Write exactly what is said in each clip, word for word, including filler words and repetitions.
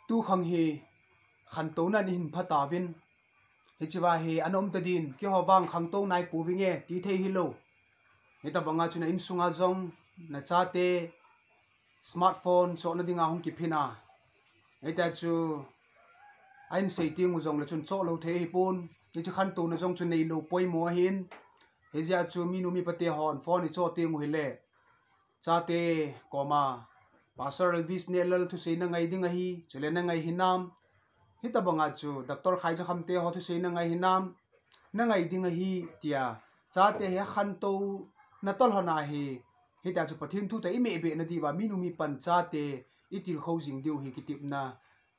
Tu khang hi khantouna ni hin pha tauvin. Hichea hi ana um ta din, keiho vang khantou nai pouvinge, ti thei hilou. Hitabanga chun a insunga jong, na chate, smartphone, chohna dinga hung kiphin a. Hitia chu, a insei teng u jong le chun choh lou thei hipon. Hichu khantouna jong chu neilou poimo ahin. Hijeh a chu minu mipa te hon phone i choh teng u hile, chate koma, Pastor Elvis Nehlal thusei na ngai ding ahi, chule na ngai hinam. Hitabanga chu Doctor Khaizakham te ho thusei na ngai hinam, na ngai ding ahi, tia. Chate hi khantouna tolhona hi, hitia chu Pathen thu toh i mehbeh na diuva, minu mipan chate i tilkhou jing diu hi kitepna,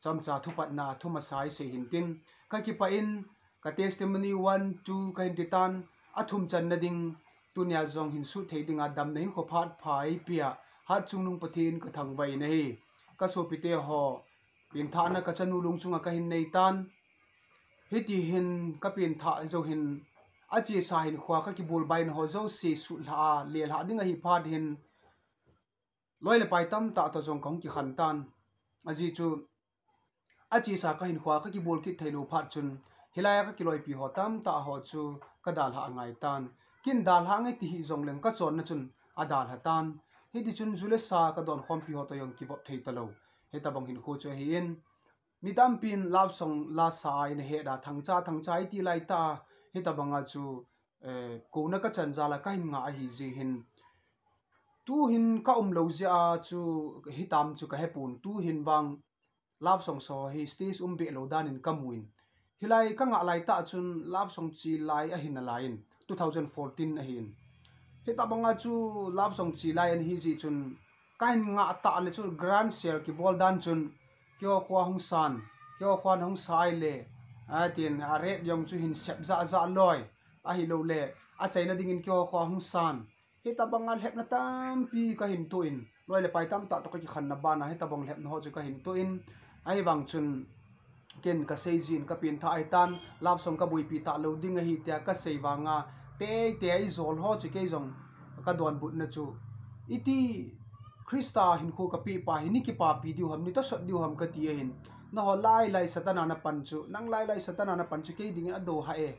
chomcha thupatna, thumasa i sei hin tin. Ka kipah in, ka testimony one, two ka hin ti tan, a thum channa ding, tunia jong hin sut thei dinga damna hinkho phat pha eipea, Hatchungnung Pathen ka thangvah in ahi. Ka sopite ho, pengthahna ka chanu lungchunga ka hin nei tan. Hiti hin ka pengthah jou hin, a chesa hinkhoa ka kibol baina ho jouse sutlha a, lelha ding ahi phat hin, loi le pai tamtah toh jong ka hung kikhen tan. Ajeh chu, a chesa ka hinkhoa ka kibol kit thei lou phat chun, hilai a ka kiloipi ho tamtah ho chu ka dalha angai tan. Ken dalha nge ti hih jongleng ka chonna chun a dalha tan. Hiti chun ju le sa ka donkhompi ho toh jong kivop thei talou. Hitabang hinkho chu ahin. Mi tampin love song la sa a i na het a, thangcha, thangcha i ti lai tah a, hitabanga chu, eh, kouna ka chan jal a ka hin ngah ahi jeh hin. Tu hin ka um lou jeh a chu hitam chu ka hepon, tu hin vang love song sa hi stage um beh lou dan in ka mu in. Hilai ka ngah lai tah chun love song che lai ahi nalai in, two thousand fourteen ahin. Hitabanga chu love song che lai ana hi jeh chun, ka hin ngah tah le chu grand share kibol dan chun, keiho khoa hung san, keiho khoa na hung sa ahile, atin a rate jong chu hin sep jah jah loi, ahilou le, a chaina dingin keiho khoa hung san. Hitabanga lhepna tampi ka hin toh in, loi le pai tamtah toh ka kikhenna bana hitabang lhepna ho chu ka hin toh in, ahivang chun ken ka sei jin ka pengthah ahi tan, love song ka boipi talou ding ahi tia ka sei vanga, teitei a i jol ho chu kei jong ka donbutna chu, iti Christa hinkho ka pehpa hi ni kipapi diu ham, ni tosot diu ham ka ti ahin. Nangho lailai Satan a na pan chu, nang lailai Satan a na pan chu kei dingin a dohah e,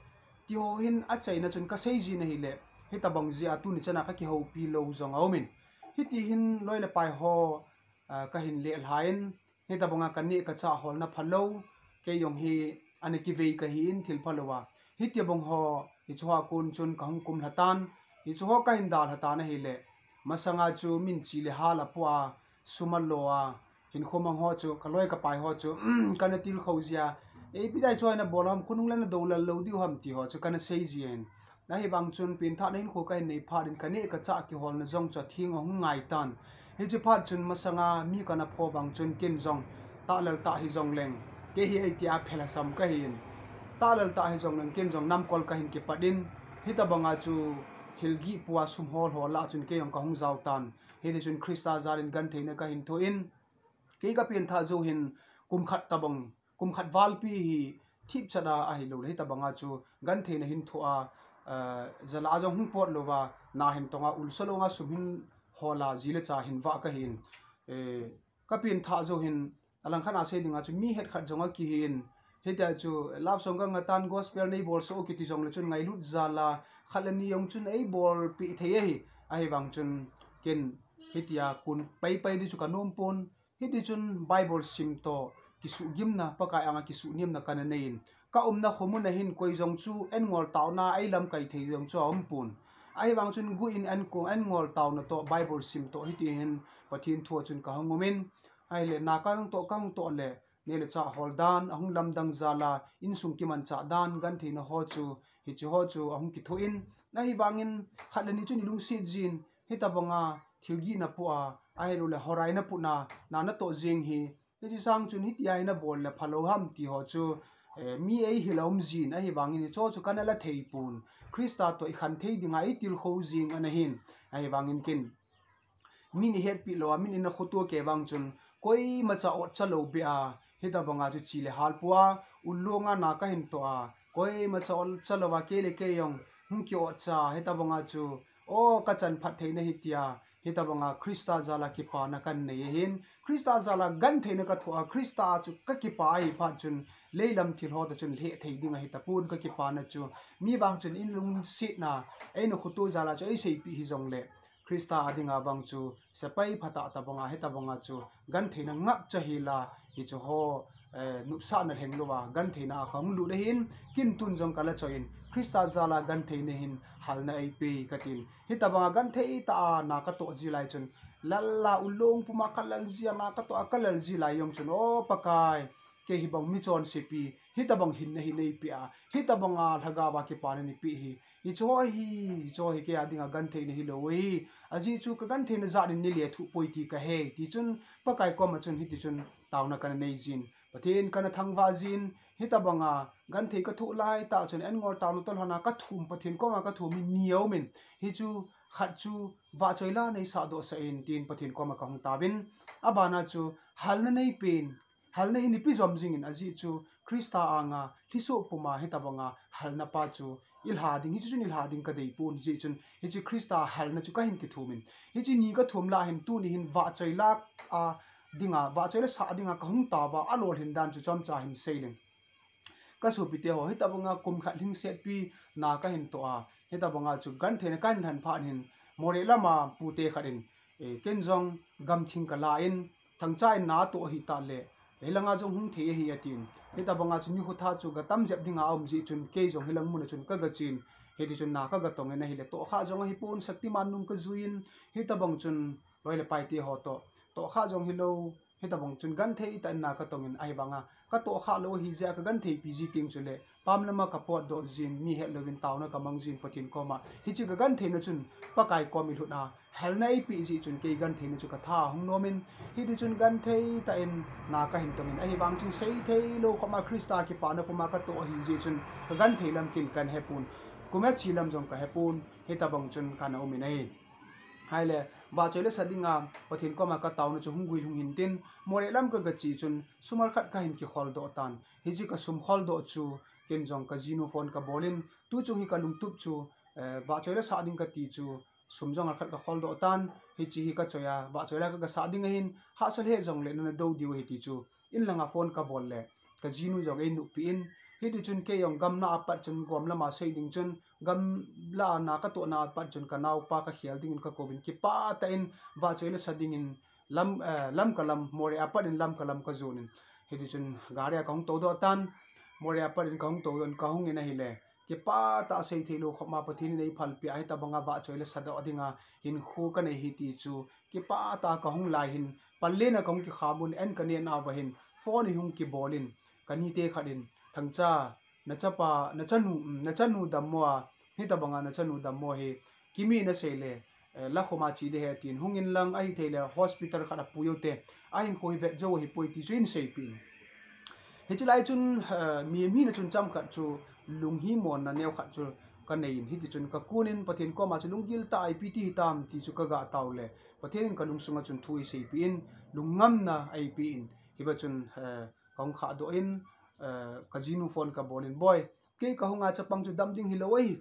ti ho hin a chaina chun ka sei jin ahile, hitabang jeh a tuni chan a ka kihoupi lou jong a um in. Hiti hin loi le pai ho, ah, ka hin lelha in, hitabanga ka neh ka chah holna phalou, kei jong hi ana kivei ka hi in thil phalou a. Hitabang ho, hichu a kon chun ka hung kumlha tan, hichu ho ka hin dalha tan ahile, masanga chu min che le hal a poh a, sum a lo a, hinkho mang ho chu, ka loi ka pai ho chu, ka na tilkhou jia, ipi dai chu a na bol ham, khonung le na doulal lou diu ham ti ho chu, ka na sei jin. Ahivang chun pengthahna hinkho ka hin nei phat in ka neh ka chah kiholna jong chu atheng a hung ngai tan. Hiche phat chun masanga mi ka na pho vang chun ken jong tahlel tah hijongleng, kei hi ei tia phel a sam ka hi in. Tahlel tah hijongleng ken jong namkol ka hin kipat in. Hitabanga chu thil gih pua sum hol hol lah chun kei jong ka hung jao tan. Hiti chun Christa jal in gentheina ka hin thoh in. Kei ka pengthah jou hin kum khat tabang, kum khat valpi hi thipchat a ahilou le hitabanga chu gentheina hin thoh a, eh, jala jong hung pot louva, na hin tong a, ulsa long a sum hin hol a, ji le cha hin vah ka hi in. Eh, ka pengthah jou hin, alang khat a sei dinga chu mi het khat jong a kihi in. Hitia chu love song ka ngah tan, gospel nei bolsah u kiti jongle chun ngailut jal a, khat le ni jong chun ei bolpeh thei ahi. Ahivang chun ken hitia kon paipai di chu ka nom pon. Hiti chun Bible sim toh kisuhgimna, Pakai anga kisuhnemna ka na nei in. Ka umna khomun a hin koi jong chu en ngol taona ei lamkai thei jong chu a um pon. Ahivang chun gu in en ko, en ngol taona toh Bible sim toh hiti hin Pathen thu a chun ka hung um in. Ahile na ka hung toh, ka hung toh le, neh le chah hol dan, ahung lamdang jal a, insung kimanchah dan, gentheina ho chu, hiche ho chu ahung kithoh in. Ahivangin khat le ni chun i lungset jin, hitabanga thil gihna poh a, ahilou le horaina poh na, na na toh jeng hi, hiche sang chun hitia hi na bol le phalou ham ti ho chu, eh, mi ei hil a um jin, ahivangin hiche ho chu ka na la thei pon. Christa toh i khen thei dinga i tilkhou jing ana hin, ahivangin ken min i hetpeh lou a, min i na khoto kei vang chun, koimacha otcha lou beh a, hitabanga chu che le hal poh a, ul long a na ka hin toh a, koimacha otcha lou a, kei le kei jong hung ki otcha, hitabanga chu, o ka chan phat theina hitia, Hitabanga Christa jala kipana kanei ahin, Christa jala gentheina kathoh a, Christa chu kakipah ahi phat chun, leilam thil ho toh chun lheh thei ding ahi tapon kakipana chu. Mi vang chun in lungsetna, eina khoto jala chu eiseipeh hijongle, Christa a dinga vang chu sepai phatah tabanga, hitabanga chu gentheina ngapcha hila, hichu ho, eh, nopsahna lhenglouva gentheina a kahung lut ahin, kin tun jong kala choi in, Christa jala gentheina hin halna eipei katin. Hitabanga genthei tah a na katoh ji lai chun, lalla ulong puma kalal ji a, na katoh a kalal ji lai jong chun, O Pakai, kei hibang michonsepi, hitabang hinna hi neipeh a, hitabanga lhagaova kipana neipeh hi, hichu ho hi, hichu ho hi kei a dinga gentheina hilou ahi. Ajeh chu kagentheina jat in neilethuh poi ti kahe, tichun Pakai koma chun hitichun taona kana nei jin, Pathen kana thangvah jin, hitabanga genthei kathoh laitah chun Angol town a tollhona kathum, Pathen koma kathum hi ni aumin, hichu khat chu vahchoila neisahdohsah in tin Pathen koma kahung tauvin, abana chu halna neipen, halna hi neipe jom jingin, ajeh chu Christa anga lhisoh puma hitabanga halna pa chu ilha ding, hichu chun ilha ding kadeipon, hijeh chun hiche Christa halna chu kahin kithumin, hiche ni kathum lah hin tuni hin vahchoila a dinga, vahchoila sah dinga kahung tauva, alolhin dan chu chomcha hin seileng. Kasopiteho, hitabanga kum khat lhingsetpi na kahin toh a, hitabanga chu gentheina kahin lhun phat hin, Moreh lama pute khat in, eh, ken jong gamthing kala in, Thangcha in na toh ahitah le, hilanga jong hung thei ahi atin. Hitabanga chu nikho tha chu gatam jep dinga aum jeh chun kei jong hilang muna chun kagachen, hitichun na kagatong in ahile, tohkhah jong ahipon, Shaktiman nung kajuiyin, hitabang chun loi le paite ho toh, tohkhah jong hilou, hitabang chun genthei tah in na katongin, ahivanga katohkhah lou ahijeh a kagentheipi ji teng chule, pam lama kapotdoh jin, mi hetlouvin taona kamang jin Pathen koma, hiche kagentheina chun Pakai kom ilhut a halna eipeh jeh chun kei gentheina chu katha hung nomin, hitichun genthei tah in na kahin tongin, ahivang chun seitheilou khopma Christa kipana puma katoh ahijeh chun kagenthei lam kin kahepon, kum a che lam jong kahepon, hitabang chun kana umin ahi. Ahile, vahchoila sa dinga Pathen koma kataona chu hung guilhung hintin, Moreh lam kagache chun sum halkhat kahin kikholdoh tan. Hiche kasum kholdoh chu ken jong kajinu phone kabolin, tuchung hi kalungtup chu, eh, vahchoila sah ding kati chu, sum jong halkhat kakholdoh tan, hiche hi kachoiya, vahchoila kagasah ding ahin, hahsa lheh jongle nana dou diu ahi ti chu, in langa phone kabol le, kajinu jong einoppi in, hitichun kei jong gamna apat chun, gom lama sei ding chun, gamla a na katohna apat chun kanaopa kakhel dingin kakouvin, kipah tah in vahchoila sa dingin, lam, eh, Lamka lam, Moreh apat in Lamka lam kajonin, hitichun gari a kahung toudoh tan, Moreh apat in kahung toudoh in kahungin ahile, kipah tah a seitheilou khopma Pathen in eiphalpeh a, hitabanga vahchoila sadoh dinga hinkho kanei ahi ti chu, kipah tah a kahung lai hin, panlen a kahung kikhamun, an kaneh nauva hin, phone hi hung kibolin, kanite khat in, Thangcha, nachapa, nachanu, nachanu dammo a, hitabanga nachanu dammo hi, kimi nasei le, eh, lakhoma che ding ahi tin, hungin lang ahithei le hospital khat a pui ute, ahinkho hi vet jou ahipoi ti chu eiseipeh in. Hiche lai chun, eh, mi, mi na chun chomkhat chu lunghimonna neokhat chu kaneiyin, hitichun kakonin Pathen koma chu lunggil tah a ipi ti hitam ti chu kagatao le, Pathen in kalungsunga chun thu eiseipeh in, lungngamna eipeh in, hiva chun, eh, kahung khahdoh in, eh, kajinu phone kabolin, Boi, kei kahunga chapang chu dam ding hilou ahi.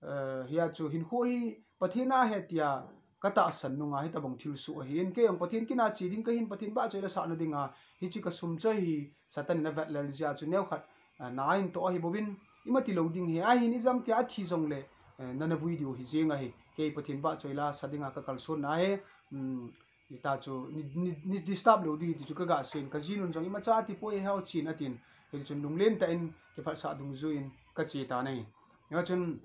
Eh, hia chu hinkho hi Pathen a ahi tia katahsan nunga hitabang thilsoh ahin, kei jong Pathen kin a che ding kahin, Pathen vahchoila sahna dinga hiche kasum chu hi Satan in avetlel jeh a chu neokhat, eh, na ahin toh ahibouvin, ima tilou ding ahi, ahin ijam tia athi jongle, eh, nana vui diu ahi jeng ahi, kei Pathen vahchoila sa dinga kakalsonna ahi, um, hita chu nei, nei, nei disturb lou ding ahi ti chu kagaseiyin, kajinun jong imacha atipoi, heo chen atin, hitichun lunglen tah in kiphatsah dungjuiyin kache tan ahi. Hichun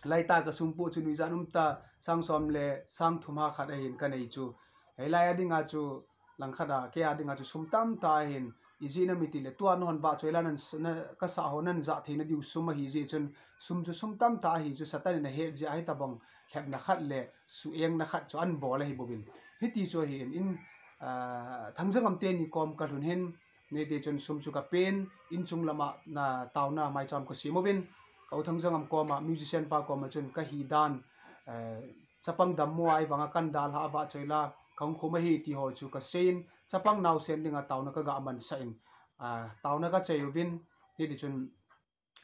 laitah kasumpoh chu nuijat umtah sang som le sang thum ha khat ahin kanei chu. Hilai a dinga chu langkhat a, kei a dinga chu sum tamtah ahin, ijeh inem itile tua nahon vahchoila nan s-, na, kasah ho nan jah theina diu sum ahi jeh chun, sum chu sum tamtah ahi chu Satan in ahet jeh a hitabang lhepna khat le suhengna khat chu anabol ahibouvin. Hiti chu ahin, in, ah, Thangjangam teni kom kalhun hin, neite chun sum chu kapen, inchung lama na taona maicham kasem uvin, ka u Thangjangam koma, musician pa koma chun kahi dan, eh, chapang dammo a ahivanga kan dalha a vahchoila kahung khum ahi ti ho chu kaseiyin, chapang naosen dinga taona kagamansah in, ah, taona kachai uvin, hitichun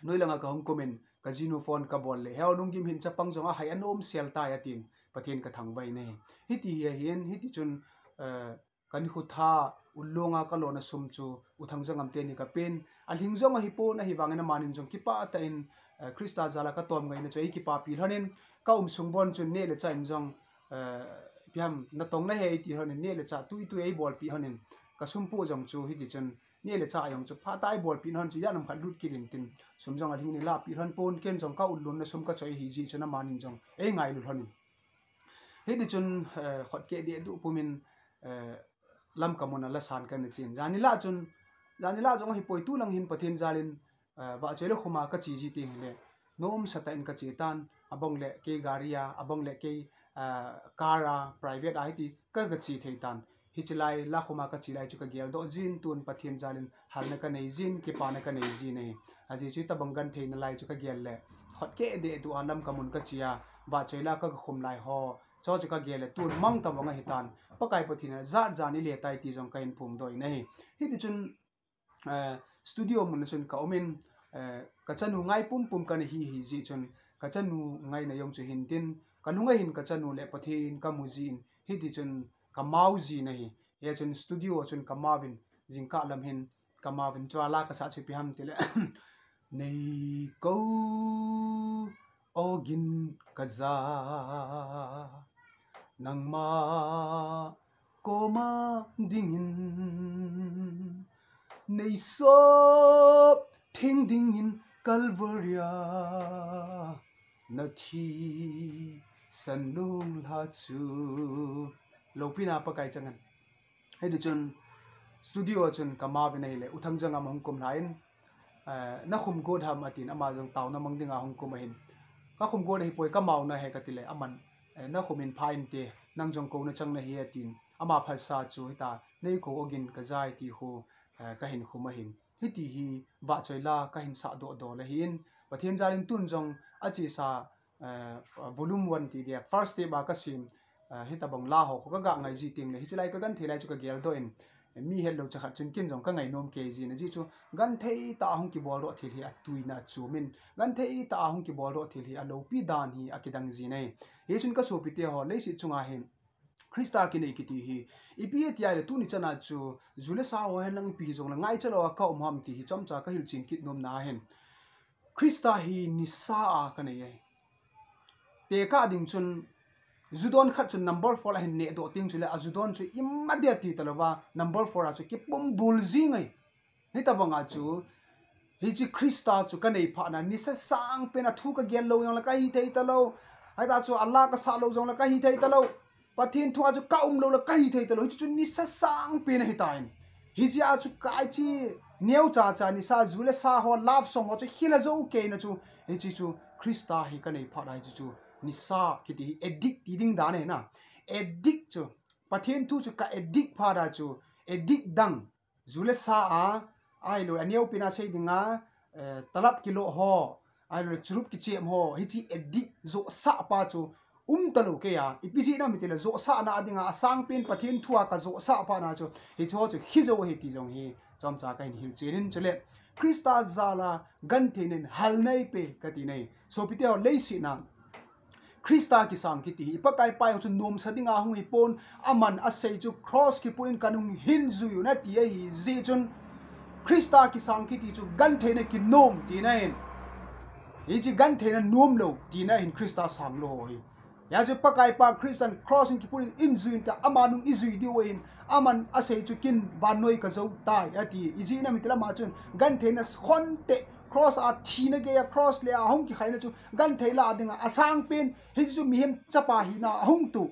noi langa kahung kumin, kajinu phone kabol le, Heo, lunggim hih in, chapang jong ahai anom sel tai, atin. Pathen ka thangvah in ahi. Hiti hi ahin, hiti chun, eh, ka nikho tha, ullung a ka lona sum chu, U Thangjangam teni ka pen, alhing jong ahipon, ahivangin amanin jong kipah tah in, eh, Christa jal a ka tom ngaina chu eikipapi lhonin, ka um sung bon chun neh le chah in jong, eh, ipi ham, natong nahi eiti lhonin, neh le chah tui tui eibolpi lhonin, ka sum pu jong chu hiti chun, neh le chah jong chu phatah a eibolpi lhon chu, ijat ham khat lut kit intin, sum jong alhingin eilahpi lhon pon, ken jong ka ullunna sum ka choi ahi jeh chun amanin jong eingailu lhonin. Hiti chun, eh, khut keh deh duh pumin, eh, Lamka mun a lasan kana chen. Janhi lah chun, janhi lah jong ahipoi, tulang hin Pathen jalin, eh, vahchoi lakhum a ka che ji teng hile, nomsa tah in ka che tan, abang le kei gari a, abang le kei, eh, car a, private a hiti ka, ka che thei tan. Hiche lai lakhum a ka che lai chu ka geldoh jin, tun Pathen jalin halna ka nei jin, kipana ka nei jin ahi. Ajeh chu hitabang gentheina lai chu ka gel le, khut keh deh duh a Lamka mun ka che a, vahchoi la ka, ka khum lai ho, chu chu ka gel le, tun mang tabang ahitan, Pakai Pathen in jat jan eile tai ti jong ka hin phongdoh in ahi. Hiti chun, eh, studio mun a chun ka umin, eh, ka chanu ngai pumpum kana hi, hijeh chun ka chanu ngaina jong chu hintin, ka lunga hin ka chanu le Pathen ka mu jin, hiti chun ka mao jin ahi. Hia chun studio a chun ka maovin, jingkah lam hin ka maovin, chua la ka sah chu ipi ham tile, Nei kou ogin ka ja, nangma koma dingin, nei sop theng dingin Calvary a na thisan lunglha chu. Loupina Pakai chang hen. Hiti chun studio a chun ka maovin ahile, U Thangjangam ahung kum lhai in, eh, na khum got ham atin, ama jong taona mang dinga hung kum ahin. Ka khum got ahipoi, ka maona ahi ka tile, aman, eh, na khum in pha inte, nang jong kouna chang nahi atin. Ama phalsa chu hita, Nei kou ogin ka ja ti khu, eh, ka hin khum ahin. Hiti hi vahchoi la ka hin sah dohdoh le hin, Pathen jalin tun jong achesa, eh, volume one ti dia, first step a ka sim, eh, hitabang la ho khu ka ga ngai ji teng le, hiche lai ka genthei lai chu ka geldoh in, eh, mi helou cha khat chun ken jong ka ngainom kei jin, ajeh chu genthei tah a hung kiboldoh thil hi atuina achumin, genthei tah a hung kiboldoh thil hi aloupi dan hi akidang jin ahi. Hichun ka sopite ho, leiset chunga hin Christa kinei kiti hi ipi tia le, tuni chana chu ju le sa ho henlang ipi hijongle ngaicha lou a ka um ham ti hi chomcha ka hilchen kit nomna ahin. Christa hi nisa a ka nei ahi. Tekah ding chun, ju don khat chun number four a hin nehdoh teng chule, aju don chu ima dia ti talouva, number four a chu kipumbul jing ahi. Hitabanga chu, hiche Christa chu ka nei phat na, nisa sangpen a thu ka gel lou jongle ka hithei talou. Hita chu a la ka sah lou jongle ka hithei talou. Pathen thu a chu ka um lou le ka hithei talou. Hichu chu nisa sangpen ahitan. Hijeh a chu ka hiche neocha cha nisa, ju le sa ho, love song ho chu hil a jou kei na chu. Hiche chu Christa hi ka nei phat a hiche chu nisa kiti hi addict ti ding dan ahi na. Addict chu, Pathen thu chu ka addict phat a chu, addict dang. Ju le sa a, ahilou le aneopen a sei dinga, eh, talap kilo ho, ahilou le churup kichem ho, hiche addict joh sah pa chu um talou kei a, ipi jeh ham itile joh sahna a dinga, asangpen Pathen thu a ka joh sah phat na chu, hiche ho chu hi jou ahi ti jong hi, chomcha ka hin hilchen in chule, Christa jal a genthei nen hal nei pe ka ti nei. Sopite ho, leiset na Christa kisang kiti hi, i Pakai pa jong chu nomsa dinga hung hipon, aman asei chu cross kiput in kanung hin jui un ati ahi jeh chun, Christa kisang kiti chu gentheina kinom tina ahin. Hiche gentheina nom lou tina ahin Christa sang lou ho hi. Hia chu Pakai pa Christan cross in kiput in, in jui un tia, ama nung i jui diu ahin, aman asei chu ken vannoi ka jou tai ati. Ijeh inem itile ama chun gentheina khonte cross a thina gei a, cross le a hung kikhaina chu genthei lah a dinga asangpen, hichu mihem chapa hina ahung tu.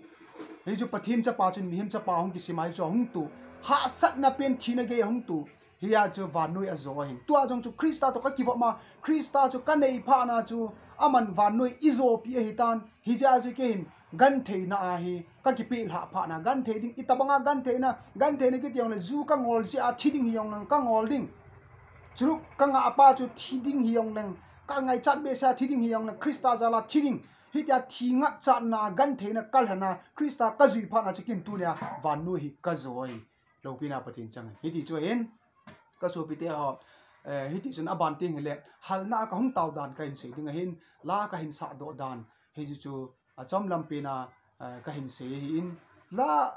Hichu Pathen chapa chun mihem chapa hung kisim a hichu ahung tu. Hahsatna pen thina gei ahung tu. Hia chu vannoi ajo ahin. Tua jong chu Christa toh ka kivop ma, Christa chu ka nei phat na chu, aman vannoi eijopi ahitan. Hijeh a chu kei hin gentheina a hi ka kipeh lhah phat na, genthei ding, itabanga gentheina, gentheina kiti jongle ju ka ngol jeh a thi ding hijongleng ka ngol ding. Churup ka ngah pa chu thi ding hijongleng, ka ngaichat behseh a thi ding hijongleng, Christa jal a thi ding. Hitia thi ngapchatna, gentheina ka lhen a, Christa ka jui phat na chu ken tunia vannoi hi ka jo ahi. Loupina Pathen chang. Hiti chu ahin, ka sopite ho, eh, hiti chun aban teng hile, halna a ka hung tao dan ka hin sei ding ahin, la ka hin sah doh dan. Hichu chu, achom lampen a, eh, kahin sei ahin. La,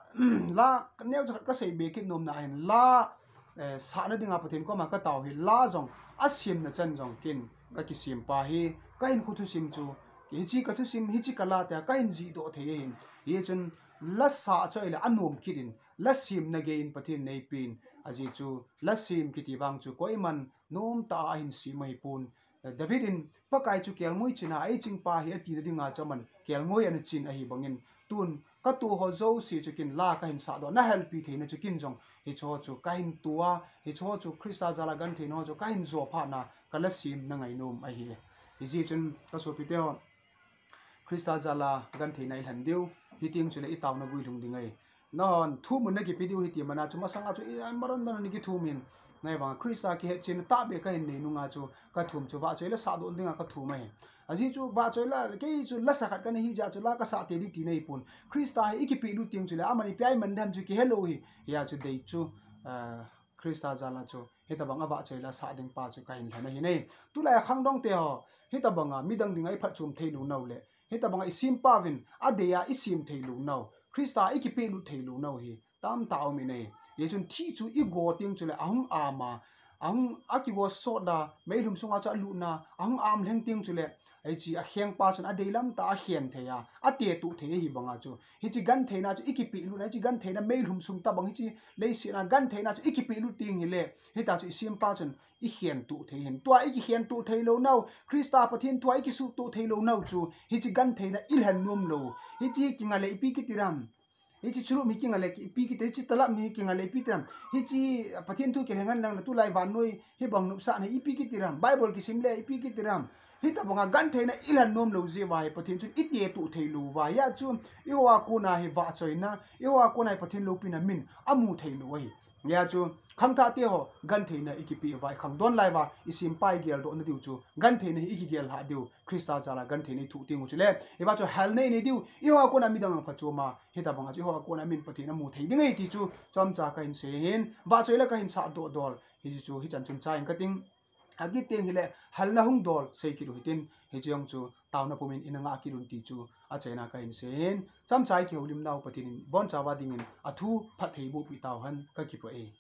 la, neocha khat kasei be kit nom na ahin. La, eh, sahna dinga Pathen koma katao hi. La jong, asemna chan jong ken, kakisem pa hi. Kahinkho thusim chu, hiche kathusim, hiche kala tia, kahin jihdoh thei ahin. Hichun, la sah chu ahile, anom kit in. La semna gei in Pathen in eipen. Ajeh chu, la sem kiti vang chu, koiman, nomtah a ahin sem ahipon. Eh, David in, Pakai chu kelngoi china eiching pa ahi atina dinga chu aman kelngoi ana chin ahi bangin. Tun, kato ho jouse chu ken la kahin sahdoh, nahelpi theina chu ken jong. Hicheho chu kahin to a, hicheho chu Christa jal a gentheina ho chu kahin jo phat na, kala semna ngainom ahi. Hijeh chun, kasopite ho, Christa jal a gentheina ilhen diu, hiteng chule itaona guilhung ding ahi. Nahon, thumun nakipe diu hiti mana chu masanga chu i, i maron maron in kithum in. Ahivanga Christa kihetchen tahbeh kahin nei nunga chu kathum chu vahchoi la sahdoh dinga kathum ahi. Ajeh chu vahchoi la, kei chu lasa khat kana hi jeh chu la kasah tei ding tina ahipon. Christa hi ikipehlut teng chule aman ipi a iman dem chu kihelou ahi. Hijeh chu dei chu, ah, Christa jal a chu, hitabang a vahchoi la sah ding pa chu kahin lhen ahi ne. Tulai a khangdong te ho, hitabang a midang dinga iphatchom theilou nau le, hitabang a isem pa uvin, adei a isem theilou nau, Christa ikipehlut theilou nau hi, tamtah aum in ahi. Hichun thi chu igo teng chule, ahung am a, ahung akigo sot a, meilhum sunga chu alut na, ahung am lheng teng chule, Hiche akheng pa chun adei lam tah a akhen thei a, atetuh thei ahi banga chu. Hiche gentheina chu ikipehlut na, hiche gentheina meilhum sung tabang hiche leiset a gentheina chu ikipehlut teng hile, hitia chu isem pa chun ikhentuh thei ahin. Tua ikikhentuh theilou nau, Christa Pathen thua ikisuhtuh theilou nau chu, hiche gentheina ilhen nom lou. Hiche kinga le ipi kiti dem. Hiche churup hi kinga le ipi kiti, hiche talap hi kinga le ipi kiti dem. Hiche Pathen thu kilhen ngen lang le tulai vannoi hibang nopsahna hi ipi kiti dem. Bible kisim le ipi kiti dem. Hitabanga gentheina ilhen nom lou jeh uva hi Pathen chun itetuh theilou uva. Hijeh chun eiho a kona hi vahchoina, eiho a kona hi Pathen loupina min amu theilou ahi. Hijeh chun khangthah te ho gentheina ikipeh uva, ikhangdon lai uva, isem pa igeldoh na diu chu gentheina hi ikigel lhah diu. Christa jal a gentheina ithoh teng u chule, hiva chu helna inei diu, eiho a kona midang phatchom a, hitabanga chu eiho a kona min Pathen amu thei ding ahi ti chu, chomcha kahin sei ahin, vahchoi la kahin sahdoh dol, hiche chu hichan chun chai inge kating, akit teng hile, helna hung dol, sei kit u hitin, hiche jong chu, taona pumin ina ngah kit un ti chu, achaina kahin sei ahin, chomcha ikihoulim nau Pathen in, bonchauva dingin, athu phatthei bohpeh tauhen, kakipah e.